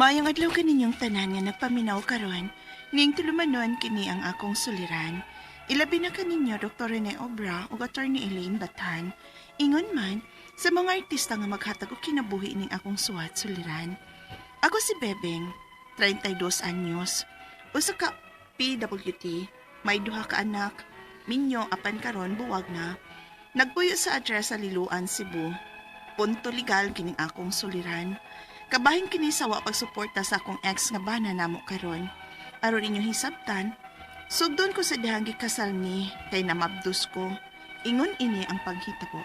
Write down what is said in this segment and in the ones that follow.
Maayong adlaw kaninyong tanan nga nagpaminaw karon, ning tulumanon kini ang akong suliran. Ilabi na kaninyo Dr. Rene Obra ug Attorney Elaine Bathan. Ingon man sa mga artista nga maghatag og kinabuhi ning akong suwat suliran. Ako si Bebeng, 32 anyos. Usa ka PWT, may duha ka anak, minyo apan karon buwag na. Nagpuyo sa address sa Liloan, Cebu. Punto legal kining akong suliran. Kabahin kini sa wa pagsuporta sa akong ex nga bana namo karon. Aron inyo hisabtan, sugdon ko sa dihang gikasal ni kay namabdos ko. Ingon ini ang paghitabo.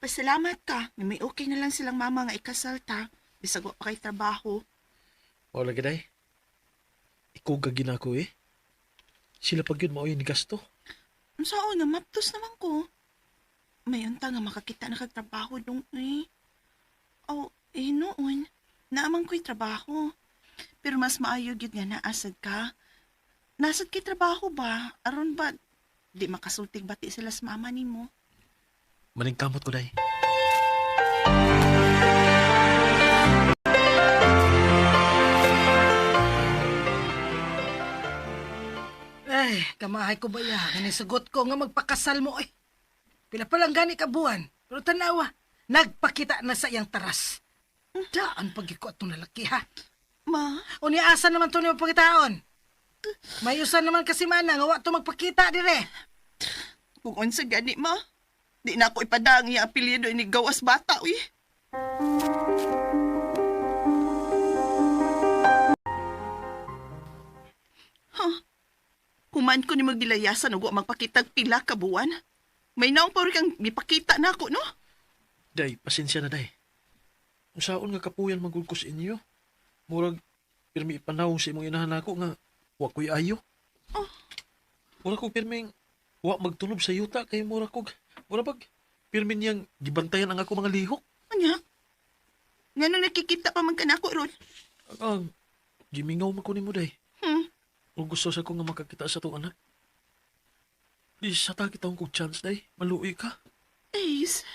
Pasalamat ka nga may okay na lang silang mama nga ikasal ta. Bisag wa pa kay trabaho. Wala lagi, day. Ikaw gagina ko eh. Sila pag yun maoy ni gasto. Unsaon na maptos naman ko. May unta nga makakita na kag trabaho dong eh. Oh, eh noon, naamang ko'y trabaho. Pero mas maayo gyud nga naasad ka. Nasad kay trabaho ba? Aron ba di makasultig bati sila sa mama nimo? Maningkamot ko, day. Ay, kamahay ko ba ya? Ganisugot ko nga magpakasal mo eh. Pila pa lang gani ka buwan. Pero tanawa, nagpakita na sa iyang taras. Daan pag ko atong lalaki ha. Ma, O niasa naman to ni pagkitaon. May usan naman kasi mana nga wa to magpakita dire. kung unsa gani ma, di na ako ipadang iya apelyido ini gawas bata uy. Huh. Human ko ni magdilayasan ug wa magpakitag pila ka buwan. May naong pa rin kang mipakita na ako, no? Day, pasensya na, day. Unsaon nga kapuyan magul ko sa inyo? Murag, pirmi ipanawong sa imong inahan ako nga wa ko'y ayo. Oh. Mura ko pirming wa magtunob sa yuta kay mura kog mura pag pirmi niyang gibantayan ang ako mga lihok. Anya? Nga nung nakikita pa man ka nako ron. Ang gimingaw man ko nimo, day. Hmm. Ug gusto sa ko nga makakita sa itong anak. Di sa ta kita kong chance, day. Maluoy ka. Ace.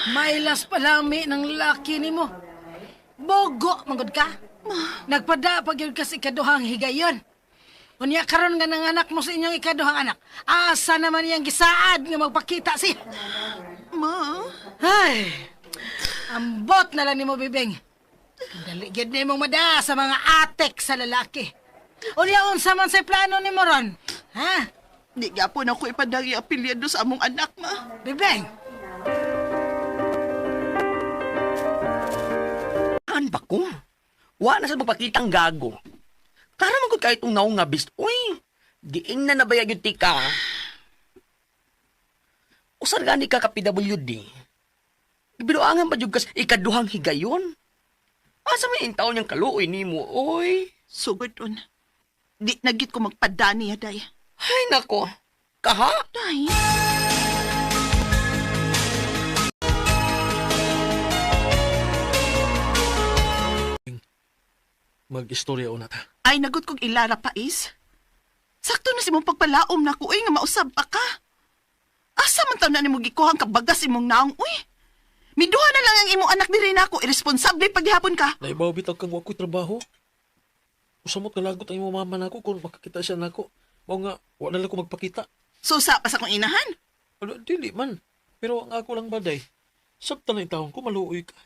Mailas palami ng laki nimo. Bogo, manggod ka. Nagpada pag yun kasi ikaduhang higayon. Unya karon nga nanganak mo sa inyong ikaduhang anak. Asa naman iyang gisaad nga magpakita siya. Ma, Ay, ambot na lang nimo, Bibeng. Dali gyud nimo mada sa mga atek sa lalaki. Unya unsa man sa plano nimo ron? Ha? di gyapon ako ipadang iya apelyido sa among anak, ma. Bibeng, An ba ko? Wa na sa magpakitang gago. Klaro man gud kay itong naong nga bist. Uy, diing na nabayag yung tika. Usar gani ka ka PWD. Binuangan ba jud kas ikaduhang higayon? Asa may intaon niyang kaluoy nimo, oy? Sugod on. Di na gyud ko magpadani niya, day. Ay nako. Kaha? Day. Mag-istorya una ta. Ay, nagot kog ilara pa is. Sakto na si mong pagpalaom na ko, uy, nga mausab pa ka. Asa man taon na nimo gikuhang kabagas imong naong, uy. Miduha na lang ang imong anak diri nako, iresponsable paghapon ka. Naibaw bitaw kang wa ko'y trabaho. Usamot kalagot ang imong mama nako kung makakita siya nako. Mao nga wa na lang ko magpakita. Susa pa sa akong inahan. Ano, dili man. Pero ang ako lang ba, day? Sabta na taon ko, maluoy ka.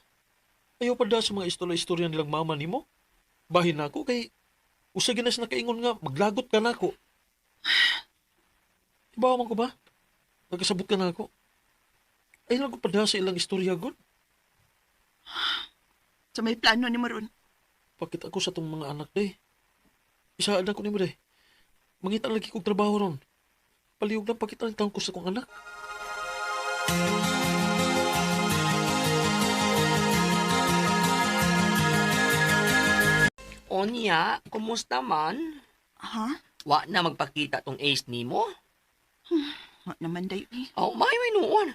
Ayaw pa da sa mga istorya-istorya nilang mama nimo. Bahin na ako kay usa ginas na kaingon nga maglagot ka nako. Ibaw man ko ba? Nagkasabot ka na ako. Ay lang ko pa da sa ilang istorya god. So may plano nimo ron. Pakita ko sa tong mga anak, day. Isaad na ko nimo, day. Mangita lagi kog trabaho ron. Palihog lang pakita ang taon ko sa kong anak. Onya, kumusta man? Ha? Wa na magpakita tong ace nimo? Wa naman day eh. Oh, maayo noon.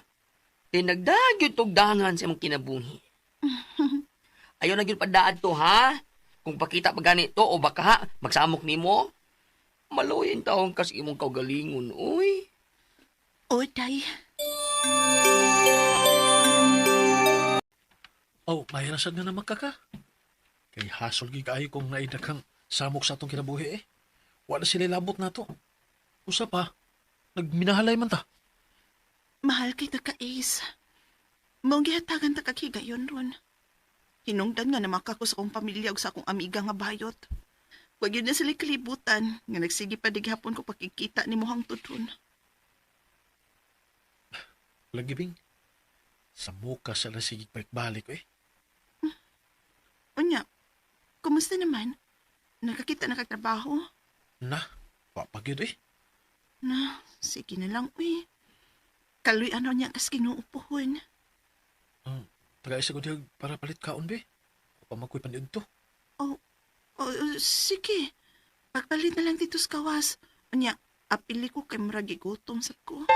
Tinagdag yun tugdangan sa imong kinabuhi. Ayaw na gyud padaad to, ha? Kung pakita pa ganito o baka ha, magsamok nimo. Maluyin taong kas imong kaugalingon, uy. O, day. Oh, may rasad nga naman ka ka. Kay hasol gid kaayo kung naidaghang samok sa atong kinabuhi eh. Wala sila labot na to. Usa pa, nagminahalay man ta. Mahal kita ka, Ace. Mong gihatagan ta kag higayon ron. Hinungdan nga namaka ko sa akong pamilya ug sa akong amiga nga bayot. Wag yun na sila kalibutan nga nagsige pa di gihapon ko pakikita ni mo hangtod ron. Lagi bing, sa muka sa lasigig balik-balik eh. Unya, kumusta naman? Nakakita na kag trabaho? Na, wa pa gyud eh. Na, sige na lang, uy. Kaloy ano niya kas kinuupuhon. Taga isa ko dihag para palit kaon be. Pa man ko'y paniud to. Oh, oh, sige. Pagpalit na lang dito sa kawas. Unya, apili ko kay murag gigutom sa ko.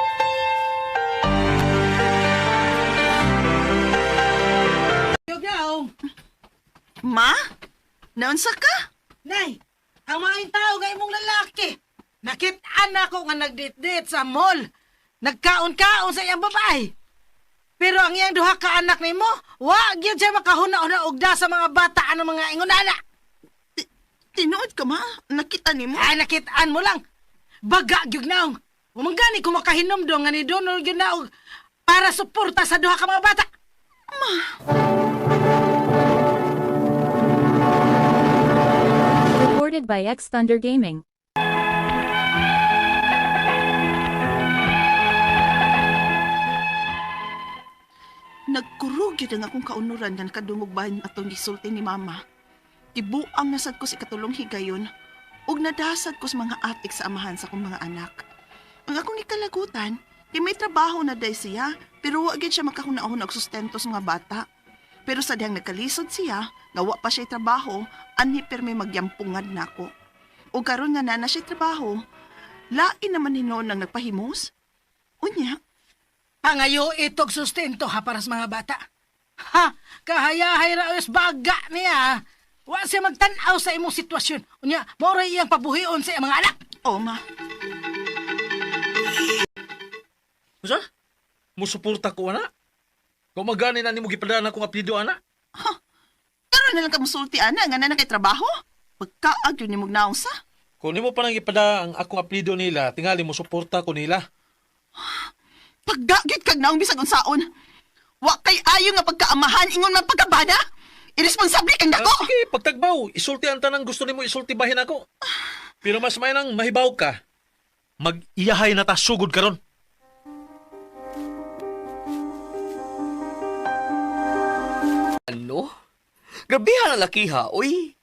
Yugaw. Ma? Naunsa ka? Nay, ang mga tao nga imong lalaki. Nakit-an ako nga nagdate-date sa mall. Nagkaon-kaon sa iyang babae. Pero ang iyang duha ka anak nimo, wa gyud siya makahuna-huna og da sa mga bata ang mga ingon ana. Tinuod ka, ma? Nakita ni mo? Ay, nakit-an mo lang. Baga gyud naong. Umanggani ko makahinomdom nga ni Donald gyud na og para suporta sa duha ka mga bata. Recorded by X Thunder Gaming. Nagkurog yun ang akong kaunuran nga nakadungog ba atong gisulti ni Mama. Tibuang nasad ko sa ikatulong higayon ug nadasad ko sa mga atik sa amahan sa akong mga anak. Ang akong ikalagutan, di may trabaho na day siya, pero wa gyud siya makahuna-huna og sustento sa mga bata. Pero sa dihang nagkalisod siya, nga wa pa siya trabaho, anhi pirmi magyampungad nako. Ug karon nga naa na siya trabaho, lain naman hinuon ang nagpahimos. Unya, Pangayo itog sustento ha para sa mga bata. Ha, kahayahay ra ayos baga niya. Wa siya magtan-aw sa imong sitwasyon. Unya, mao ra iyang pabuhion sa iyang mga anak. o ma, Usa? Musuporta ko ana? Kung magani na nimo gipadaan akong apelyido ana? karon na lang ka musulti ana nga na kay trabaho. Pagkaag yun ni mong sa. Kung nimo pa nang gipada ang akong apelyido nila, tingali mo suporta ko nila. Paggagit kag naong bisag unsaon. Wa kay ayo nga pagkaamahan ingon man pagkabana. Iresponsable kang dako. Ah, sige, pagtagbaw, isulti ang tanang gusto nimo isulti bahin ako. Pero mas may nang mahibaw ka. Mag-iyahay na ta sugod karon. Ano? Grabehan ang lakiha, uy.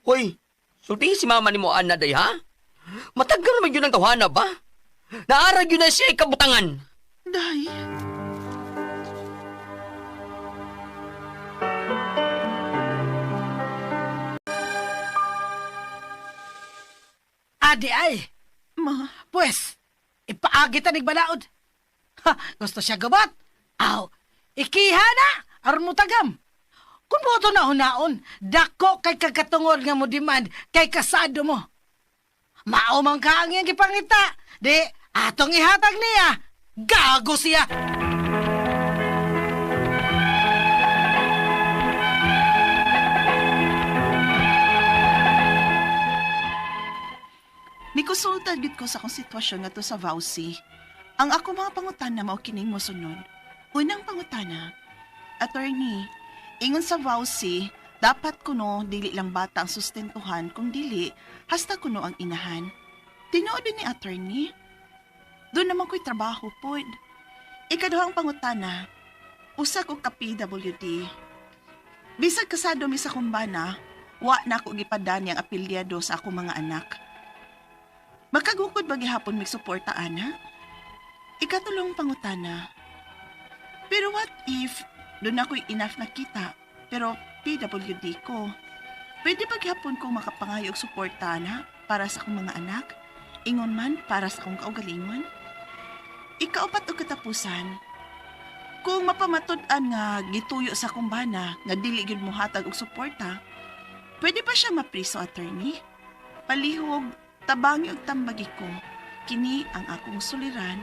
Hoy, sultihin si mama nimo ana day, ha? Matagal naman yun ang tawhana ba? Naarag yun na siya ikabutangan. Day. Adi ay. Ma, Pwes, ipaagi ta balaod. Ha, gusto siya gabat? Aw, ikiha na, aron mo tagam. Kung boto na hunaon, dako kay kagkatungod nga mo demand kay kasado mo. Mao man ka ang iyang gipangita, di atong ihatag niya. Gago siya. Nikusulta gid ko sa akong sitwasyon ngadto sa VAUSI. Ang ako mga pangutana mao kining mosunod. Unang pangutana, Attorney, ingon sa VAUSI, dapat kuno dili lang bata ang sustentuhan kung dili hasta kuno ang inahan. Tinuod din ni attorney. Doon naman ko'y trabaho pod. Ikaduhang pangutana, usa ko ka PWD. Bisag kasado mi sa kumbana, wa na ako gipadani ang apelyado sa akong mga anak. Makagukod ba gihapon mig suporta ana? Ikatulong pangutana. Pero what if doon ako'y enough na kita, pero PWD ko. Pwede paghapon kong makapangayo og suporta na para sa akong mga anak, ingon man para sa akong kaugalingon. Ikaupat og katapusan, kung mapamatud-an nga gituyo sa akong bana nga dili gyud mohatag og suporta, pwede pa siya mapriso, attorney? Palihog, tabangi og tambagi ko. Kini ang akong suliran,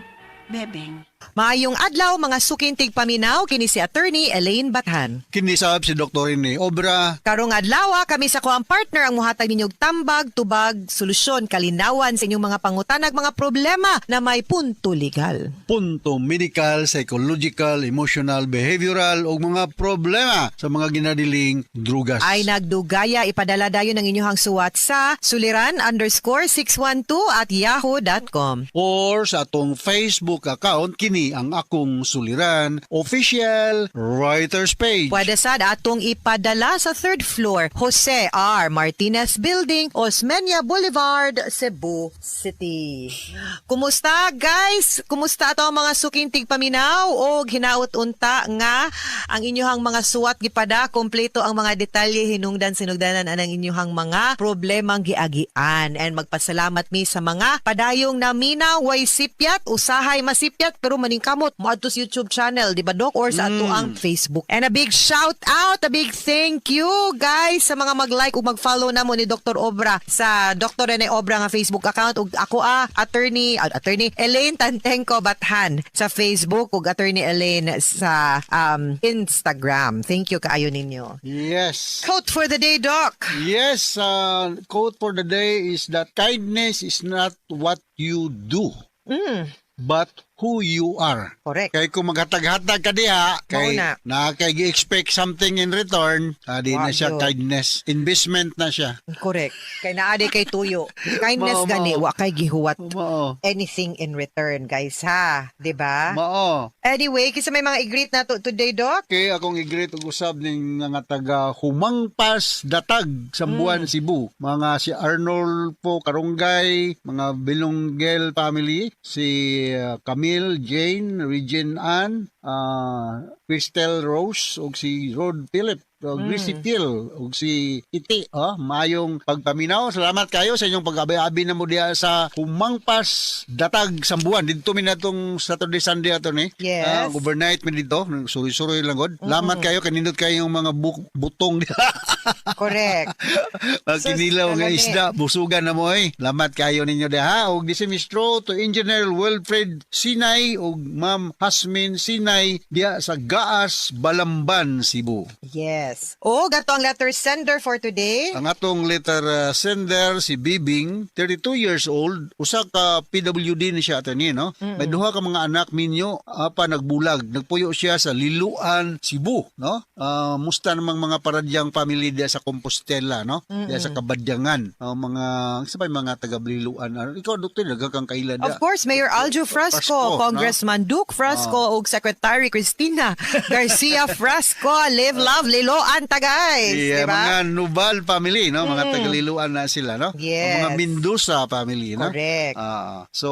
Bebeng. Maayong adlaw mga suking tigpaminaw, kini si Attorney Elaine Bathan. Kini sab si Dr. Rene Obra. Karong adlaw kami sa kuang partner ang muhatag ninyong tambag, tubag, solusyon, kalinawan sa inyong mga pangutanag, mga problema na may punto legal. Punto medical, psychological, emotional, behavioral ug mga problema sa mga ginadiling drugas. Ay nagdugaya, ipadala dayon ang inyong suwat sa suliran_612@yahoo.com. Or sa atong Facebook account, kini ang akong suliran official writers page. Pwede sad atong ipadala sa third floor, Jose R. Martinez Building, Osmeña Boulevard, Cebu City. Kumusta, guys? Kumusta ato ang mga suking tigpaminaw o hinaut unta nga ang inyuhang mga suwat gipada kompleto ang mga detalye, hinungdan sinugdanan anang inyuhang mga problemang giagian. And magpasalamat mi sa mga padayong naminaw, way sipyat, usahay masipyat pero maningkamot moadto sa YouTube channel, di ba, Doc, or sa ato ang Facebook. And a big shout out, a big thank you, guys, sa mga mag-like ug mag-follow namo ni Dr. Obra sa Dr. Rene Obra nga Facebook account ug ako attorney Elaine Tantenko Bathan sa Facebook ug Attorney Elaine sa Instagram. Thank you kaayo ninyo. Yes. Quote for the day, Doc. Yes, quote for the day is that kindness is not what you do, but who you are. Correct. Kay kung maghatag-hatag ka diha, kay Mao na. Na kay gi-expect something in return, di na Wa siya gyud. kindness. Investment na siya. Correct. Kay naa di kay tuyo. Kindness Mao, gani mao. wa kay gihuwat Mao. anything in return, guys, ha, 'di ba? Mao. Anyway, kinsa may mga i-greet na to today, Doc? Okay, akong i-greet og usab ning nga taga Humangpas, Datag, Sambuan, Cebu. Mga si Arnold po Karunggay, mga Bilonggel family, si Camille, Jane, Regine Ann, Cristel Rose ug si Rod Philip ug Chrissy Phil ug si Iti. Oh, maayong pagpaminaw. Salamat kayo sa inyong pag-abi-abi na mo diha sa Humangpas, Datag, Sambuan. Didto mi natong Saturday, Sunday ato ni. Yes. Overnight mi dito, suroy-suroy lang god. Lamat kayo kanindot kayo yung mga butong diha. Correct. Pag Sus, kinilaw nga kalami. isda, busugan na mo eh. Lamat kayo ninyo diha. Og this is Mistro to Engineer Wilfred Sinay ug Ma'am Hasmin Sinay diha sa Gaas, Balamban, Cebu. Yes. Oh, gato ang letter sender for today. Ang atong letter sender si Bibing, 32 years old, usa ka PWD ni siya, attorney, no? May duha ka mga anak, minyo, apa nagbulag. Nagpuyo siya sa Liloan, Cebu, no? Musta namang mga paradyang family diya sa Compostela, no? Diya sa Kabadyangan. Mga sa pa mga taga Liloan. Ikaw, doktor, daghan kang kaila Of course, Mayor Aljo Frasco, Frasco, no? Congressman Duke Frasco, ug Secretary Cristina Garcia Frasco. Live, love, Liloan ta, guys. Yeah, Diba? mga Nubal family, no? Mga taga-Liloan na sila, no? Yes. Mga Mendoza family, no? Correct. So,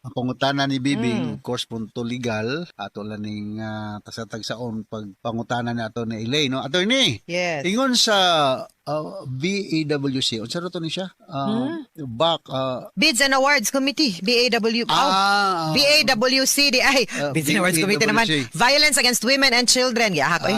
ang pangutana ni Bibing, of course, punto legal. Ato lang ning tasatagsaon pag pangutana ni ato ni Elaine, no? Attorney, Yes. ingon sa BAWC, unsa ra to ni siya? Back, Bids and Awards Committee, BAW. Oh, BAWC, di ay. Bids and Awards Committee naman. BAWC. Violence Against Women and Children. Gihak, eh.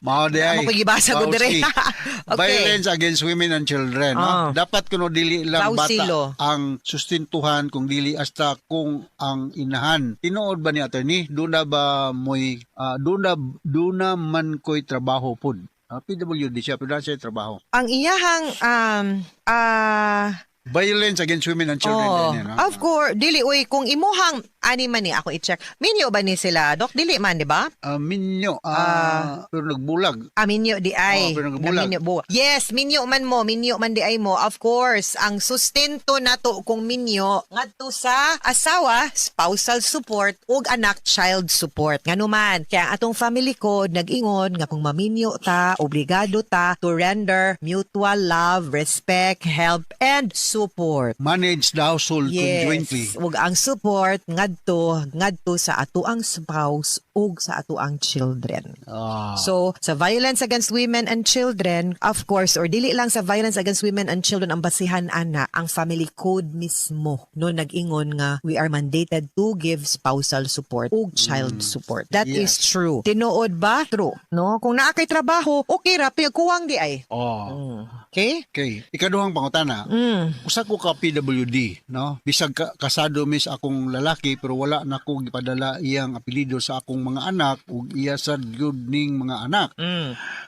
Mao di ay. Amo ko gibasa ko dire. Bawsi. Okay. Violence against women and children, no? Dapat kuno dili lang bata Bausilo. Ang sustintuhan kung dili hasta kung ang inahan. Tinuod ba ni attorney? Duna ba moy duna man koy trabaho pud? PWD siya pero naa siya trabaho. Ang iyahang Violence against women and children Oh, din, no? of course, dili uy kung imuhang ani man ni ako i-check. Minyo ba ni sila, Dok? Dili man, di ba? Minyo, pero nagbulag. Ah, minyo di ay. Oh, pero nagbulag. Na minyo, Yes, minyo man mo, minyo man di ay mo. Of course, ang sustento nato kung minyo ngadto sa asawa, spousal support ug anak, child support. Ngano man, kaya ang atong family code nag-ingon nga kung maminyo ta, obligado ta to render mutual love, respect, help and support. Manage the household conjointly. Ug ang support ngadto adto ngadto sa atoang spouse ug sa atoang children. So, sa violence against women and children, of course, or dili lang sa violence against women and children ang basihan ana, ang family code mismo no nag-ingon nga we are mandated to give spousal support ug child support. That is true. Tinuod ba? True. No? Kung naa kay trabaho, okay ra, pero kuwang di ay. Okay? Okay. Ikaduhang pangutana. Usa ko ka PWD, no? Bisag kasado mis akong lalaki pero wala na ko gipadala iyang apelyido sa akong mga anak ug iya sad gyud ning mga anak.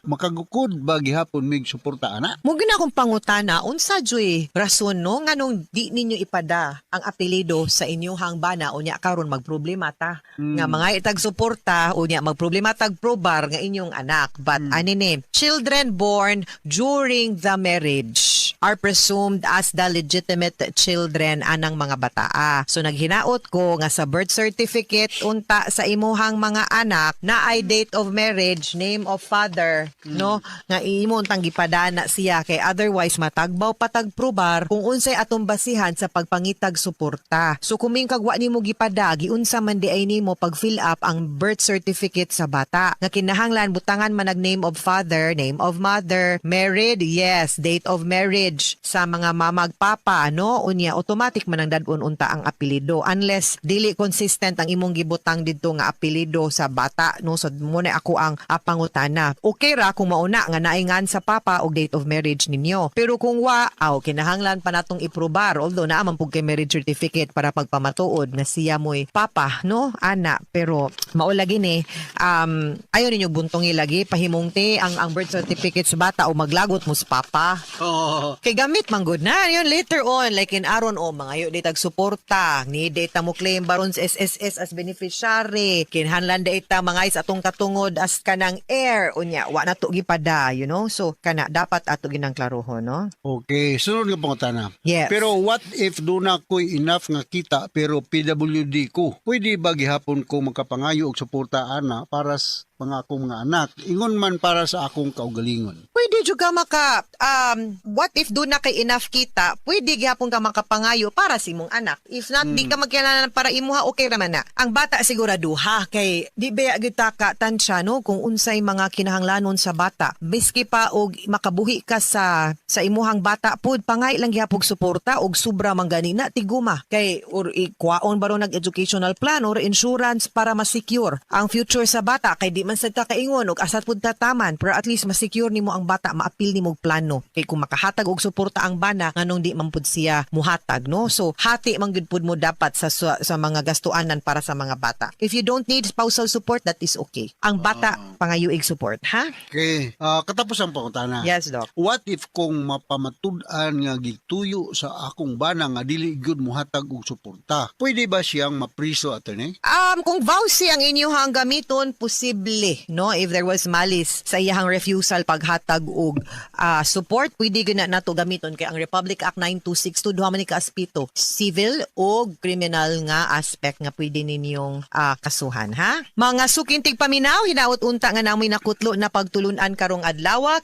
Makagukod ba gihapon mig suporta ana? Mo gina akong pangutana, unsa juy rason no nganong di ninyo ipada ang apelyido sa inyuhang bana, unya karon magproblema ta nga mga itag suporta, unya magproblema tag probar nga inyong anak? But ani ni, children born during the marriage are presumed as the legitimate children anang mga bataa. So naghinaot ko nga sa birth certificate unta sa imuhang mga anak na ay date of marriage, name of father, no, nga imo untang gipadana siya kay otherwise matagbaw patag probar kung unsay atong basihan sa pagpangitag suporta. So kung kag wa nimo gipada, giunsa man di ay nimo pag fill up ang birth certificate sa bata nga kinahanglan butangan man nag name of father, name of mother, married, yes, date of marriage sa mga mama ug papa, no? Unya automatic man ang dad-on unta ang apelyido unless dili consistent ang imong gibutang didto nga apelyido sa bata, no? So mo na ako ang pangutana. Okay ra kung mauna nga naingan sa papa og date of marriage ninyo, pero kung wa aw kinahanglan pa natong iprobar, although naa man pug kay marriage certificate para pagpamatuod nga siya mo'y papa, no, ana. Pero mao lagi ni, ayo ninyo buntungi lagi pahimungti ang birth certificate sa bata o maglagot mo sa papa. Kay gamit man gud na yun later on, like in aron o mga di tag suporta ni data mo claim baron sa SSS as beneficiary, kinahanglan da ita mga is atong katungod as kanang heir, unya wa na to gipada. So kana dapat ato ginang klarohon, no? Okay, sunod nga pangutana. Yes. Pero what if duna ko'y enough nga kita pero PWD ko? Pwede ba gihapon ko makapangayo og suporta ana para sa mga akong mga anak? Ingon man para sa akong kaugalingon. Pwede jud ka maka what if duna kay enough kita, pwede gihapon ka makapangayo para sa imong anak. If not, di ka magkinahanglan para imuha, okay raman na. Ang bata siguraduha kay di ba gyud ta ka tansya, no, kung unsay mga kinahanglanon sa bata. Biski pa og makabuhi ka sa imuhang bata pud, pangay lang gihapon suporta og sobra man gani na tiguma kay or ikwaon ba ron nag educational plan or insurance para ma-secure ang future sa bata, kay di man sad ta kaingon og asa pud ta taman, pero at least ma-secure nimo ang bata, maapil nimo og plano kay kung makahatag og suporta ang bana, nganong di man pud siya muhatag, no? So hati man gyud pud mo dapat sa mga gastuanan para sa mga bata. If you don't need spousal support, that is okay. Ang bata, pangayuig support, ha? Okay, katapos ang pangutana. Yes, doc. What if kung mapamatud-an nga gituyo sa akong bana nga dili gyud muhatag og suporta? Pwede ba siyang mapriso, attorney? Kung VAWC ang inyuhang gamiton, posible, no? If there was malice sa iyahang refusal paghatag og support, pwede gyud na nato gamiton kay ang Republic Act 9262 duha man ni ka aspeto, civil o criminal nga aspect nga pwede ninyong kasuhan, ha? Mga suking tigpaminaw, hinaot unta nga namoy nakutlo na pagtulunan karong adlaw.